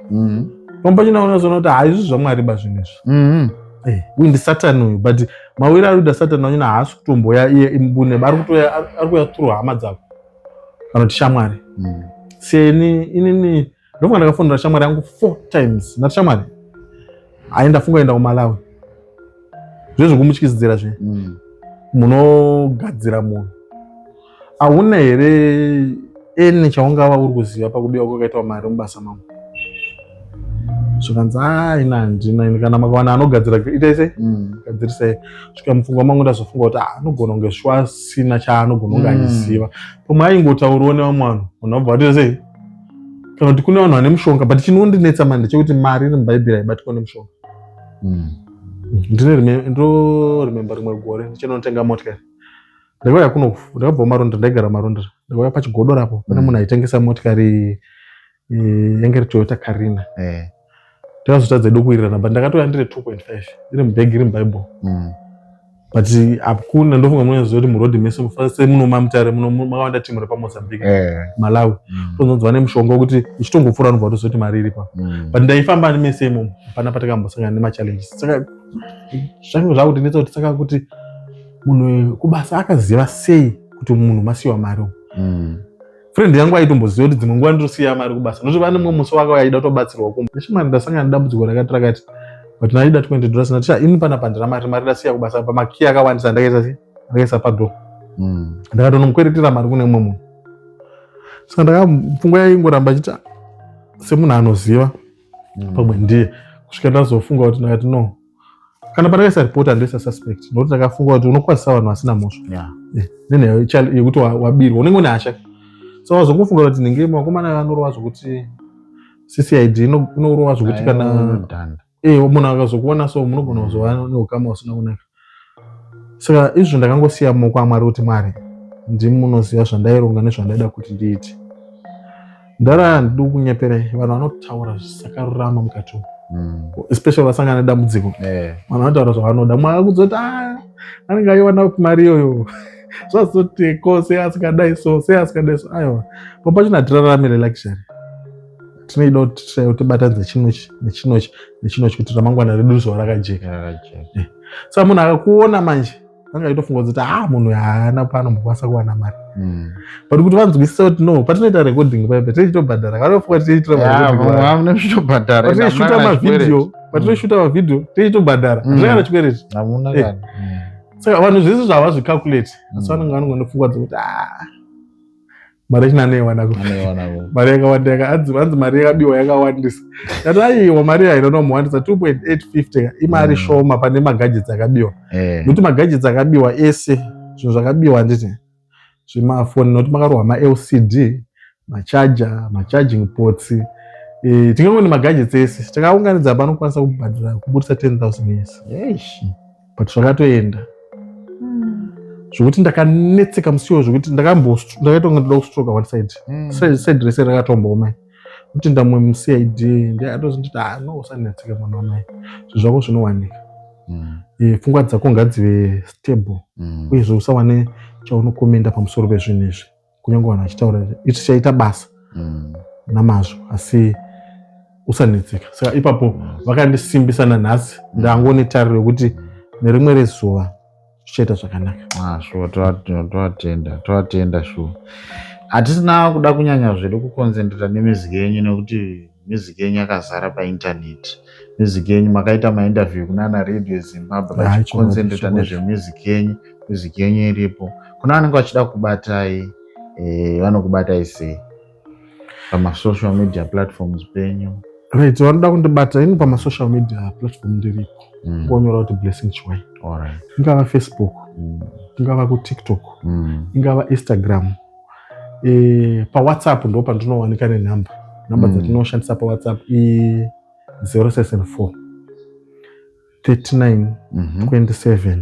[SPEAKER 1] Pamwe pachina unozoona kuti haizvi zvaMwari ba zvinhu izvi. Uyu ndisatani uyu, but mawiri ari kuita satani wachona haasi kutomboya iye imbune, ari kutoya, ari kuuya through hama dzako kana kuti shamwari. Seni inini ndofunga ndakafonera shamwari yangu four times. Ndati, "Shamwari, hai, ndafunga kuenda kuMalawi." Zvezvekumutyisidzira zve. Munogadzira munhu, hauna here ene chaungava uri kuziva pakubiwa kwakaitwa mari mubasa mangu? Zvikanzi, "Aina, handina ini. Kana makawana anogadzira, itai sei? Gadzirisai." Svika mupfungwa mangu ndazofunga kuti, ah, anogona kunge shuwa asina chaanogona kunge achiziva. Pamwe aingotaurawo nevamwe vanhu, vanhu vabva vatoita sei, kana kuti kune vanhu vane mushonga. But chinondinetsa mani ndechekuti mari iri muBhaibheri haibatwa nemushonga. Ndoremember rimwe gore ndichinotenga motikari, ndakauya kuno, ndakabva kuMarondera, ndaigara Marondera. Ndakauya pachigodoro apo pane munhu aitengesa motikari, yange iri Toyota Carina. Ndakazotadza edu kuwirirana, but ndakatouya ndine 2.5 iri mubhegi, iri muBible. But hakuna, ndofunga munoziva kuti murodhi mese semunoma Mutare muno makawanda timu repaMozambique, Malawi. Tonzonzi vane mushonga wekuti uchitongopfuura unobva watoziva kuti mari iripa. But ndaifamba nemese imomo, hapana patakambosangana nemachallenges. Saka zvange zvakundinetsa kuti saka kuti munhu kubasa akaziva sei kuti munhu masiyiwa mari umu? Friend yangu aitomboziva kuti dzimwe nguva ndinosiya mari kubasa, nokuti vane mumwe musi wakauya aida kutobatsirwa kumba nechimari. Ndasangana nedambudziko rakati rakati, but ndaida $20. Ndati, "Ini panapa ndina mari, mari ndasiya kubasa pamakiya akawandisa, ndakaisa sei, ndakaisa padoor." Ndakatonomukweretera mari kune mumwe munhu. Saka ndakapfungwa yaingoramba achiti, "Ah, semunhu anoziva, pamwe ndiye." Kusvika ndazofunga kuti, ndakati no, kana pandakaisa report handoisa suspect, nokuti ndakafunga kuti unokwazisa vanhu vasina mhosva. Nenhau yekuti wabirwa, unenge une hasha. So wazongofunga kuti nhingi vakomana vanorova zvokuti CCID inorova zvokuti kana
[SPEAKER 3] Inodhanda.
[SPEAKER 1] Munhu akazokuona, so munogona kuzova neukama husina kunaka. Saka izvo ndakangosiya mumaoko aMwari kuti Mwari, ndimi munoziva zvandaironga nezvandaida kuti ndiite. Ndara handidi kunyeperai, vanhu vanotaura zvisakarurama mukati umu, especially vasangana nedambudziko. Vanhu vanotaura zvavanoda. Mwe akuzoti, "Ah, anenge aiwana mari iyoyo, zvazoteko sei asingadai so, sei asingadai so?" Aiwa, pamwe pacho hatiraramire luxury. Tinoida kuti tibatanidze chinochi nechinochi nechinochi kuti ramangwana redu rizova rakajeka.
[SPEAKER 3] Rakajeka.
[SPEAKER 1] Saka munhu akakuona manje anga aitofunga kuti, ah, munhu haana paanombokwanisa kuwana mari. But kuti vanzwisise kuti no, patinoita recording paipa tichitobhadhara, vanofunga tichiitira
[SPEAKER 3] vamwe munochitobhadhara.
[SPEAKER 1] Patinoshuta mavhidhiyo, patinoshuta mavhidhiyo tichitobhadhara. Hatina kana chikwereti.
[SPEAKER 3] Hamuna kana.
[SPEAKER 1] Saka vanhu zvese zvavazvicalculate, asi vanenge vanongondofunga dzekuti, ah, Mari yachina anoiwana ku mari yakawanda yaka hanzi hanzi mari yakabiwa yakawandisa. Ndati aiwa, mari haina nomuwandisa, 2.850 imari shoma pane magadgets akabiwa, nekuti magadgets akabiwa ese, zvinhu zvakabiwa, handiti zvemafoni, nokuti makarohwa maLCD, macharger, macharging ports, tingangoni magadgets ese takaunganidza panokwanisa kubhadhara kubudisa 10,000 yese. But zvakatoenda zvokuti ndakanetseka musiwo, zvokuti ndakaita kunge ndoda kustroka one side. Side rese rakatombooma, kuti ndamwe muCID ndiatozonditi, "Ah no, usanetseka mwana wamai, zvinhu zvako zvinowanika. Pfungwa dzako ngadzive stable, uyezve usawane chaunokomenda pamusoro pezvinhu izvi, kunyange vanhu vachitaura ichi chaita basa namazvo, asi usanetseka." Saka ipapo vakandisimbisa. Nanhasi ndangone tariro yekuti nerimwe rezuva zvichaita zvakanaka.
[SPEAKER 3] Ah, sure, toatenda, toatenda sure. Hatisina kuda kunyanya zvedu kuconcentrata nemusic yenyu, nekuti music yenyu yakazara paintaneti. Music yenyu makaita mainterview kunana Radio Zimbabwe vachiconcentrata nezvemusic yenyu. Music yenyu iripo. Kuna vanenge vachida kubatai, vanokubatai sei pamasocial media platforms penyu?
[SPEAKER 1] Right, vanoda kundibata ini pamasocial media platform ndiripo, konyora kuti Blessing Chiwai. Ingava Facebook, ingava kuTikTok, ingava Instagram, paWhatsApp ndo pandinowanika nenhamba. Nhamba dzatinoshandisa paWhatsApp i 074 39 27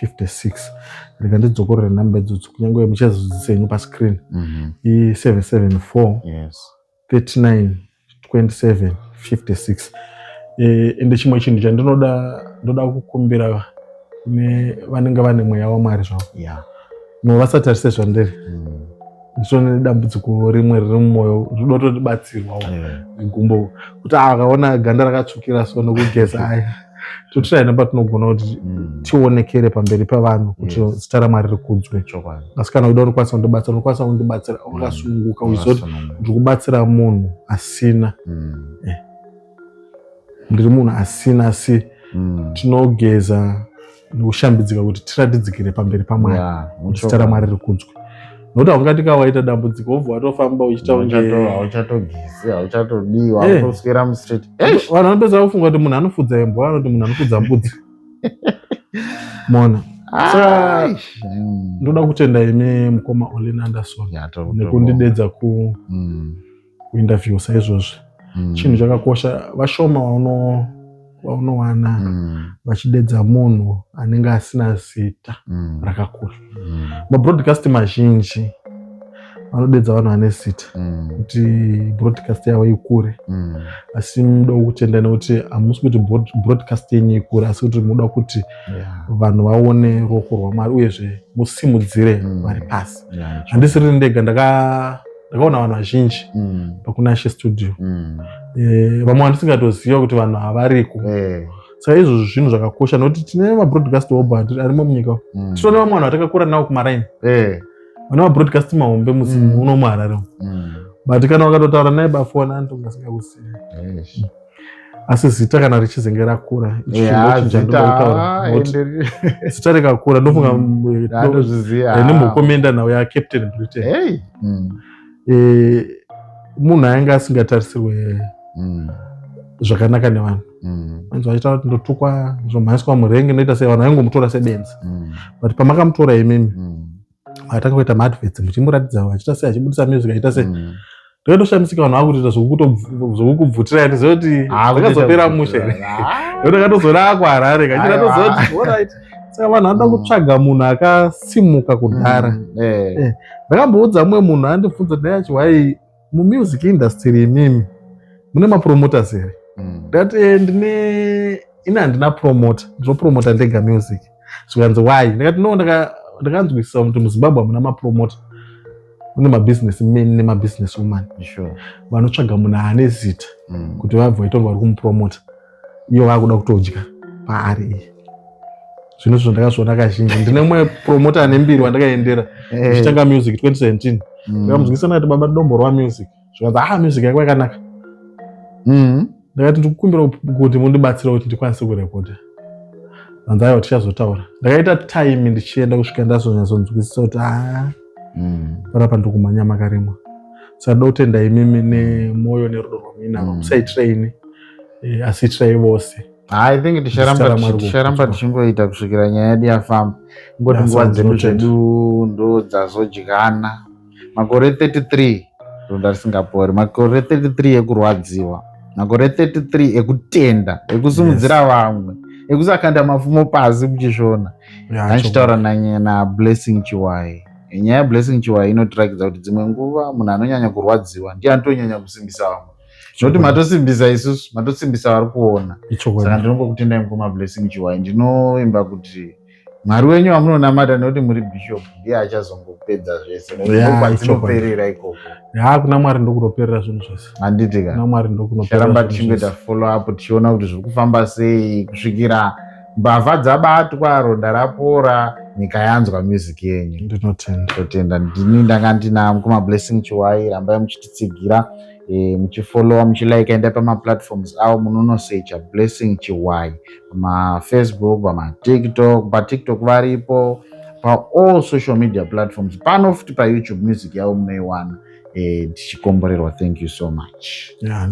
[SPEAKER 1] 56. Rega ndidzokorere nhamba idzodzo, kunyange muchazodzisa henyu pascreen. I 774 39 27 56. Ende chimwe chinhu chandinoda, ndoda kukumbira kune vanenge vane mweya waMwari zvavo, no vasatarise zvandiri. Nditone dambudziko rimwe riri mumwoyo rinoda kutondibatsirwawo, gumbo, kuti akaona ganda rakatsvukira so nokugeza aya, totry nepatinogona kuti tionekere pamberi pevanhu kuti zita raMwari rikudzwe. Asi kana uida, unokwanisa kundibatsira, unokwanisa kundibatsira wakasununguka, uchiziva kuti ndiri kubatsira munhu asina. Ndiri munhu asina, asi tinogeza nekushambidzika kuti tiratidzikire pamberi paMwari, kuti zita raMwari rikudzwe, nokuti haungati ka waita dambudziko wobva watofamba uchiita kunge
[SPEAKER 3] Hauchatogezi, hauchatodiwa, hautoswera mustreet.
[SPEAKER 1] Vanhu vanopedza kufunga kuti munhu anofudza imbwa, vanoti munhu anofudza mbudzi mona. Saka ndoda kutenda imi mukoma Olin Anderson nekundidedza kuinterview saizvozvi. Chinhu chakakosha, vashoma vaunowana vachidedza munhu anenge asina zita rakakura. Mabroadcast mazhinji vanodedza vanhu vane zita kuti broadcast yavo ikure, asi muda kutenda nekuti hamusi kuti broadcast yenyu ikure, asi kuti muda kuti vanhu vaone ruoko rwaMwari, uyezve musimudzire vari pasi. Handisiri ndega, ndakaona vanhu vazhinji paKunashe Studio, vamwe vandisingatoziva kuti vanhu havariko. Saka izvozvo zvinhu zvakakosha, nokuti tine mabroadcast oba arimo munyika. Tinoona vamwe vanhu vatakakura navo kumaraini vane mabroadcast mahombe muno muHarare, but kana vakatotaura naye bafoni anotonga asingakuzivi. Asi zita kana richizenge rakura, ichi chinhu chandinoda kutaura, nokuti zita rikakura, ndofunga
[SPEAKER 3] Andozviziva.
[SPEAKER 1] Ndimbokomenda nhau yaCaptain Britain.
[SPEAKER 3] Hey.
[SPEAKER 1] Munhu ainge asingatarisirwe zvakanaka nevanhu, vanzi vachitaura kuti ndotukwa, ndomhanyiswa murenge, ndoita sei, vanhu vaingomutora sebenzi. But pamakamutora imimi, makatanga kuita maadverts muchimuratidza vachiita sei, achibudisa music, achiita sei, ndakatoshamisika vanhu vakutoita zvokukubvutirai. Ndiziva kuti zvakazopera mushe here, nekuti ndakatozoona kuHarare kachiratoziva kuti alright. Saka vanhu vanoda kutsvaga munhu akasimuka kudhara. Ndakamboudza mumwe munhu andibvunza kuti, "Achi, wai mumusic industry imimi mune mapromoters here?" Ndakati, "Ndine, ini handina promoter, ndinopromota ndega music." Zvikanzi, "Why?" Ndakati, "No, ndakanzwisisa kuti muZimbabwe hamuna mapromoter, mune mabusiness men nemabusiness woman vanotsvaga munhu ane zita kuti vabva vaitonga vari kumupromota, iyo vakuda kutodya paari iye." Zvino izvo ndakazviona kazhinji. Ndine mumwe promoter ane mbiri wandakaendera ndichitanga music 2017. Ndikamunzwisa, ndakati, "Baba, ndomborwa music." Zvikanzi, "Ah, music yako yakanaka." Ndakati, "Ndikukumbira kuti mundibatsire kuti ndikwanise kurekodha." Vanzi, "Aiwa, tichazotaura." Ndakaita time ndichienda kusvika ndazonyatsonzwisisa kuti a Panapa ndikumhanya makarimwa. Saka ndoda kutenda imimi nemwoyo nerudo rwamuinarwo. Musaitiraini, asi itirai vose.
[SPEAKER 3] I think
[SPEAKER 1] Zita raMwari
[SPEAKER 3] ticharamba
[SPEAKER 1] kukudzwa.
[SPEAKER 3] tichingoita kusvikira nyaya yedu yafamba. Ngoti
[SPEAKER 1] Ya,
[SPEAKER 3] nguva
[SPEAKER 1] saka
[SPEAKER 3] dzedu
[SPEAKER 1] ndinotenda.
[SPEAKER 3] zvedu ndo dzazodyana. Makore 33 ronda risingapori, makore 33 ekurwadziwa, makore 33 ekutenda, ekusimudzira vamwe, ekusakanda mapfumo pasi muchishona. Andichitaura naBlessing Chiwai. Nyaya yaBlessing Chiwai inotirakidza kuti dzimwe nguva munhu anonyanya kurwadziwa ndiye anotonyanya kusimbisa vamwe, nokuti matosimbisa isusu, matosimbisa vari kuona. Saka ndinongokutendai, mukoma Blessing Chiwai. Ndinovimba kuti Mwari wenyu wamunonamata, nekuti muri bishop, ndiye achazongopedza zvese, nekuti ndokwadzinoperera ikoko.
[SPEAKER 1] Ya, kuna Mwari ndokunoperera zvinhu zvese.
[SPEAKER 3] Handiti ka?
[SPEAKER 1] Kuna Mwari ndokunoperera
[SPEAKER 3] Ticharamba
[SPEAKER 1] zvinhu
[SPEAKER 3] tichingoita
[SPEAKER 1] zvese.
[SPEAKER 3] follow up, tichiona kuti zviri kufamba sei, kusvikira mbavha dzabatwa, ronda rapora, nyika yanzwa music yenyu.
[SPEAKER 1] Ndinotenda.
[SPEAKER 3] Totenda. Ndini ndanga ndina mukoma Blessing Chiwai. Rambai muchititsigira, muchifollowa, muchilike. Endai pamaplatforms avo, munonosecha Blessing Chiwai pamaFacebook, pamaTikTok. PaTikTok varipo, paall social media platforms, pano futi paYouTube music yavo munoiwana. Tichikomborerwa. Thank you so much.
[SPEAKER 1] Ya.